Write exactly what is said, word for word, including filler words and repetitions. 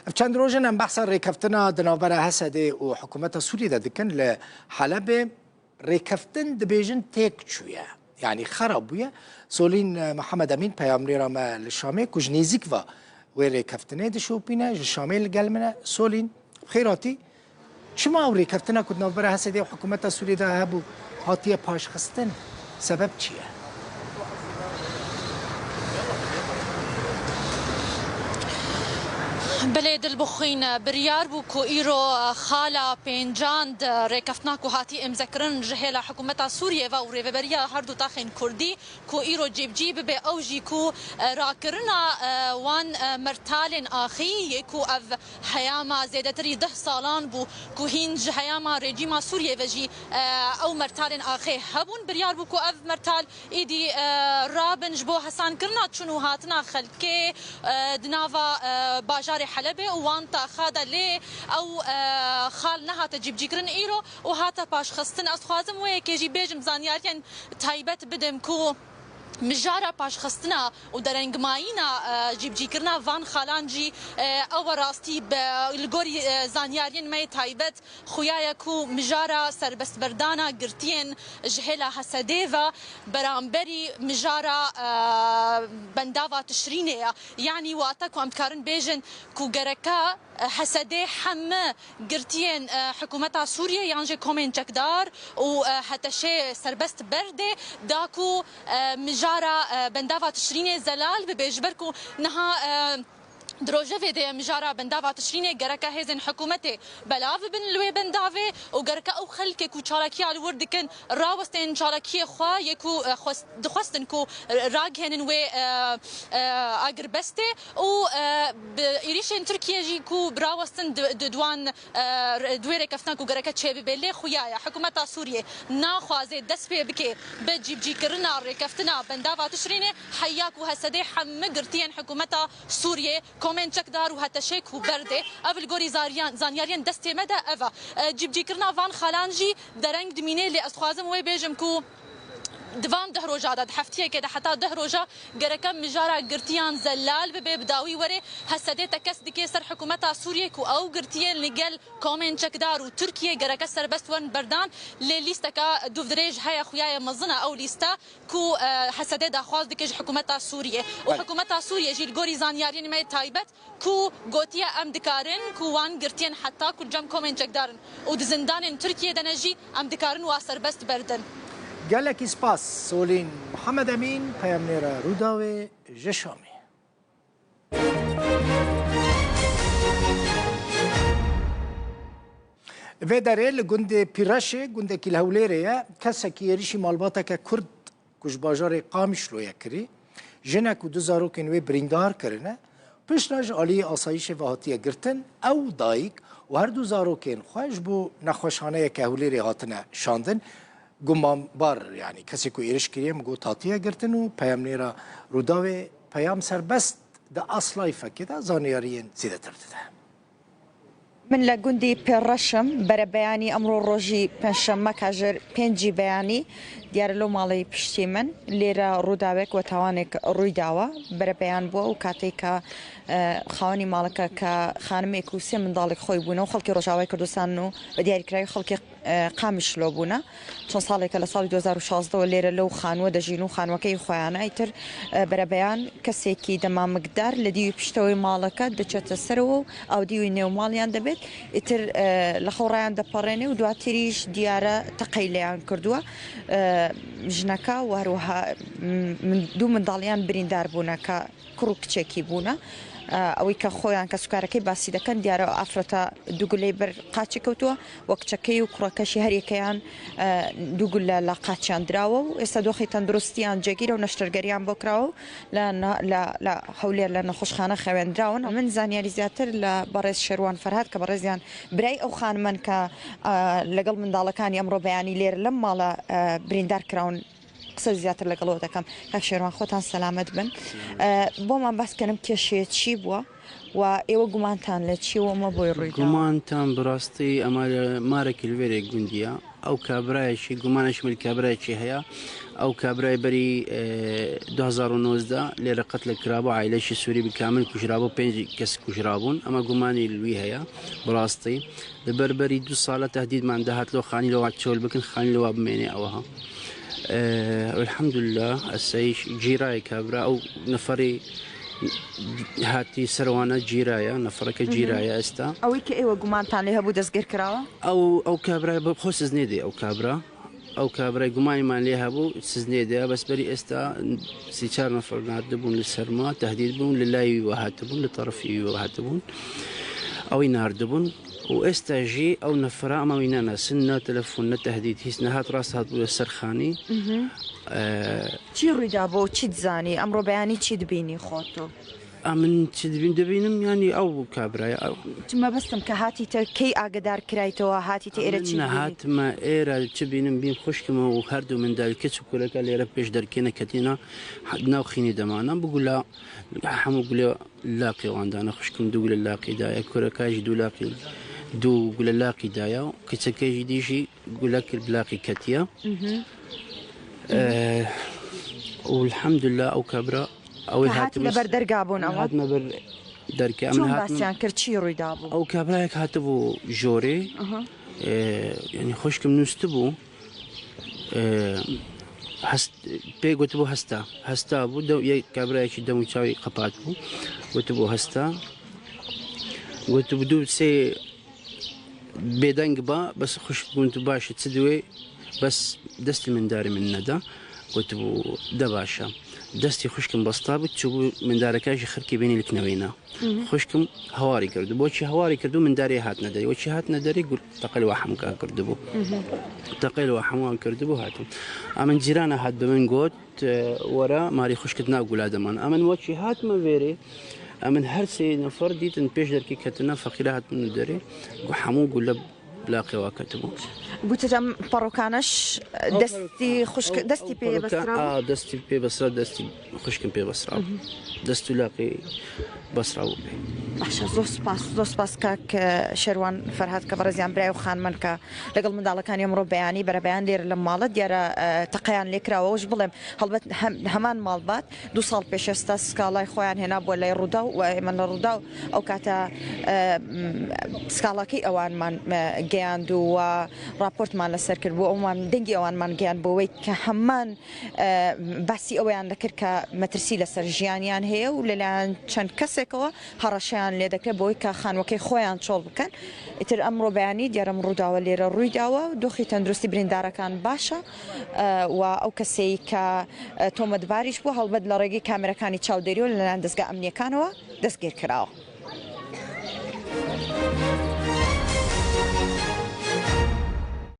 Ev çend roj in em behsa rêkeftina di navbera H S D û hikûmeta Sûriyê de dikin li Helebê. Rêkeftin dibêjin têk çûye, yanî xera bûye. Solîn, e, Mihemed Emîn, peyamnêra me li Şamê, ku ji nêzîk ve wê rêkeftinê dişopîne, ji Şamê li gel min e. Solîn, bi xêr hatî. Çima ew rêkeftina ku di navbera H S D û hikûmeta Sûriyê de hebû, hatiye paşxistin? Sebeb çi ye? Belê, Dilbixwîn, biryar bû ku îro xala pêncan di rêkeftina ku hatî îmzekirin ji hêla hikûmeta Sûriyê ve û rêveberiya her du taxên kurdî ku îro cêbicî bibe, ew jî ku, e, rakirina, e, wan, e, mertalên axî yê ku ev heyama zêdetirî deh salan bû ku hîn ji heyama rejîma Sûriyê ve jî, e, ew mertalên axê hebûn. Biryar bû ku ev mertal îdî, e, rabin ji bo hesankirina çûn û hatina xelkê, e, di nava, e, bajarê Helebê û wan taxa de, lê ew, e, xal nehate cîbicîkirin îro û hate paşxistin. Ez dixwazim wê yekê jî bêjim, zanyariyên taybet bidim ku mijara paşxistina û derengmayîna, e, cîbicîkirina van xalan jî, e, ew e rastî be, li gorî, e, zanyariyên me yê taybet, xuya ye ku mijara serbestberdana girtiyên ji hêla H S D ve beramberî mijara, e, bendava Tişrînê ye. Yanî wate ku em dikarin bêjin ku gereke, e, H S D heme girtiyên, e, hikûmeta Sûriyê yan jî komên çekdar û, e, HTŞê serbest berdê, da ku, e, mijara, e, bendava Tişrînê zelal bibe, ji ber ku niha, e, di rojevê de ye mijara bendava Tişrînê, gereke hêzên hikûmetê belav bibin li wê bendavê û gereke ew xelkê ku çalakiya li wir dikin rawestên çalakiyê xwe yê ku, e, xwest-, dixwestin ku ragihênin wê, e, e, agirbestê û, e, bi êrîşên Tirkiyê jî ku bi rawestin di, di, di wan, e, re-, di wê rêkeftina ku gereke çêbibe. Lê xuya ye, hikûmeta Sûriyê naxwaze dest pê bike bi cîbicîkirina rêkeftina bendava Tişrînê, heya ku H S D heme girtiyên hikûmeta Sûriyê, komên çekdar û HTŞê ku berdê. Ev li gorî zariyan-, zanyariyên destê me de ev e. E, cîbicîkirina van xalan jî dereng dimîne, lê ez dixwazim wê bêjim ku di van deh roja de, di heftiyekê de heta deh roja gereke mijara girtiyan zelal bibe, bi dawî were H S D tekez dike ser hikûmeta Sûriyê ku ew girtiyên li gel komên çekdar û Tirkiyê gereke serbest werin berdan, lê lîsteka dûvdirêj heye, xuya ye mezin e ew lîste ku, e, H S D daxwaz dike ji hikûmeta Sûriyê. Û Belê. Hikûmeta Sûriyê jî li gorî zanyariyên me yê taybet ku gotiye, em dikarin ku wan girtiyên heta ku cem komên çekdar in û di zindanên Tirkiyê de ne jî, em dikarin wa serbest berdin. Gelekî spas Solîn. Mihemed Emîn, peyamnêra Rûdawê ji Şamê. Vê derê li gundê Pîreşê, gundekî li Hewlêrê ye, kesekî êrişî malbateke Kurd ku ji bajarê Qamişloyê kirî, jinek û du zarokên wê birîndar kirine, piştre ji aliyê asayîşê ve hatiye girtin. Ew dayik û her du zarokên xwe ji bo nexweşxaneyeke Hewlêrê hatine şandin. Gumanbar, yanî kesê ku êriş kiriye, min got hatiye girtin û peyamnêra Rûdawê Peyam Serbest di Aslayfekê de zanyariyên zêdetir dide. Min li gundî Pêreş im, berebeyanî emro rojî pêncşemmek ji pêncî beyanî diyare lo malê piştî min. Lêre rûdawek we tawanek rûy dawa. Berebeyan bû û katê ke, e, xawenî maleke ke xanimêk û sê mindalek xwe bûne û xelkê Rojavayê Kurdistan û bi diyarîkirayî xelkê, e, Qamişlo bûne. Çend saleke li salî du hezar û şazdeh lêre lew xanwe dejîn û xanwekeyî xweyane. Îtir, e, berebeyan kesekî demamikdar li dî û piştewê maleke diçete ser û ew dî û nêw maliyan dibêt. Îtir, e, li xew rayan deperêne û duatirî ji diyare teqey leyan kirduwe. E, jineka û her wiha, m-, min-, du mindaliyan birîndar bûne ke kur û kiçekî bûne. Ew ê ke xwe yan kesûkarekê basî dekin, diyare afreta du guley ber qaçê kewtuwe, we kiçekê û kurekê jî her yekeyan, e, du gule li qaçiyan dirawe û êsta doxê tenduristiyan cêgîr e û neştergeriyan bo kirawe û li ne-, li, li Hewlêr li nexweşxane xewendirawe ne. Min zanyarî zêdetir li berêz Şêrwan Ferhat, ke berêziyan birayê ew xanime ne ke, e, legel mindalekan î emro beyanî lêre li mala, e, birîndar kirawin. Qise zêdetir legel we dekim. Kak Şêrwan, xwetan selamet bin. Selamet. E, bo me behs kenim kêşê çi bû we êwe gumantan li çi we me boy rûy da? Gumantan bi rastî ema li Marekî li vêrê gundî ye. Ew kabirayekî, gumanekî min li kabirayekî heye. Ew kabirayê berî, e, du hezar û nozdeh lê re qetle kirabû, aîlekî Sûrî bi kamil kujirabû, pênc kes kujirabûn. Ema gumanî li wî heye, bi rastî. Li ber berî du sala tehdîd man de hat lo xanî li wa çol bikin, xanî li wa bimêne ew ha. E, elhamdulillah, esey cîrayê kabira, ew neferî hatî ser wana cîraya, nefereke cîraya esta. ئەوەی کە ئێوە گومانتان لێ هەبوو دەستگیر کراوە؟ Ew, ew kabirayê bi xwe siznê dê ew kabira. Ew kabirayê gumanî man lê hebû, siznê dê. Bes berî esta sî çar nefer nardibûn li ser ma, tehdîd bûn, li layê wî ve hatibûn, li terefî wî ve hatibûn. Ew ê nardibûn. Û esta jî ew nefera ema wî nenasin, ne telefon, ne tehdîd, hîs nehat, rast hat bûye ser xanî. E, چی ڕوویدا بۆ؟ چیت زانی؟ ئەمڕۆ بەیانی چیت بینی خۆت و؟ A min çi dibîn-, dibînim, yanî ew kabiraya. Çi mebestim ke hatîte, key agahdar kiraytêwa, hatîte êre çi dibînî? Min nehatime êre çi bînim, bîm xwişkime û her du min dal keç û kureka lêre pêş derkêne ketîna, ha-, nav xînî de mana. Bi gula, hemû gule laqê wan dane xwişkim, du gule laqî daye. Kureka jî du laqî, du gule laqî daye. Keçeke jî dî jî gulek bi laqî ketiye. Mhm. Ee, û elhamdulillah ew kabira Ew ê Ka hatî hatibû li ber derga bûn ew? Hatime ber derke. Em Çûn hatime basiyan kir, çi rûyda bû? Ew kabrayek hatibû jorê. Aha. E, yani xwişkim nûstibû. E, hest, pê gotibû hesta. Hesta bû. De, yek kabrayekî dem û çavê qepat bû. Gotibû hesta. Gotibû du sê bêdeng ba, bes xwişk bûn tu baş e, çi diwê, bes destî mindarê min neda. Gotibû, de baş e. Destî xwişkim besta bû, çûbû mindareka jî xirkê bênî lik newêna. Hı hı. Xwişkim hewarî kirdibû. Wekî hewarî kirdibû, mindarê hatine derê. Wekî hatine derê, gul teqel wa hemka kirdibû. Hı hı. Teqel wa hemka kirdibû, hatin. Amin cîrana hat bi min got, e, were, marî xwişkit nav gula de man. Amin wekî hatime vêrê, amin her sê nefer dîtin pêş derkê ketine, feqîre hatibûn derê, ku hemû gule bi laqê wa ketibû. Gotit em perokanaş Ew destî perok-, xwişk, ew, destî ew pê peroka-, besra bû? A, destî pê besra, destî xwişkin pê besra bû. Hı hı. Dest û laqê besra bû pê. باشە، زۆر سپاس، زۆر سپاس کاک، ئە، شێروان فەرهاد کە بەڕێزیان برای و خانمان کە لەگەڵ منداڵەکانی ئەمڕۆ بەیانی بەرەبەیان لێرە لە ماڵە دیارە، ئە، تەقەیان لێکراوە. وش بڵێم، هەڵبەت هەم-، هەمان ماڵبات دو ساڵ پێش ئێستا سکاڵای خۆیان هێنا بۆ لای ڕووداو و ئێمە لە ڕووداو ئەو کاتە، ئە، م، سکاڵاکەی ئەوانمان، ئە، گەیاند و، و ڕاپۆرتمان لەسەر کرد بۆ ئەومان، دەنگی ئەوانمان گەیاند بۆ ئەوەی کە هەمان، ئە، باسی ئەوەیان دەکرد کە مەترسی لەسەر ژیانیان هەیە و لەلایەن چەند کەسێکەوە هەڕەشەیان لێ دەکرێت بۆی کە خانوەکەی خۆیان چۆڵ بکەن. ئیتر ئەمڕۆ بەیانی دیارە ئەم ڕووداوە لێرە ڕووی داوە و دۆخی تەندروستی بریندارەکان باشە، ئە، و ئەو کەسەی کە، ئە، تۆمەتباریش بوو هەڵبەت لە ڕێگەی کامێرەکانی چاودێری و لەلایەن دەستگا ئەمنیەکانەوە دەستگیر کراوە.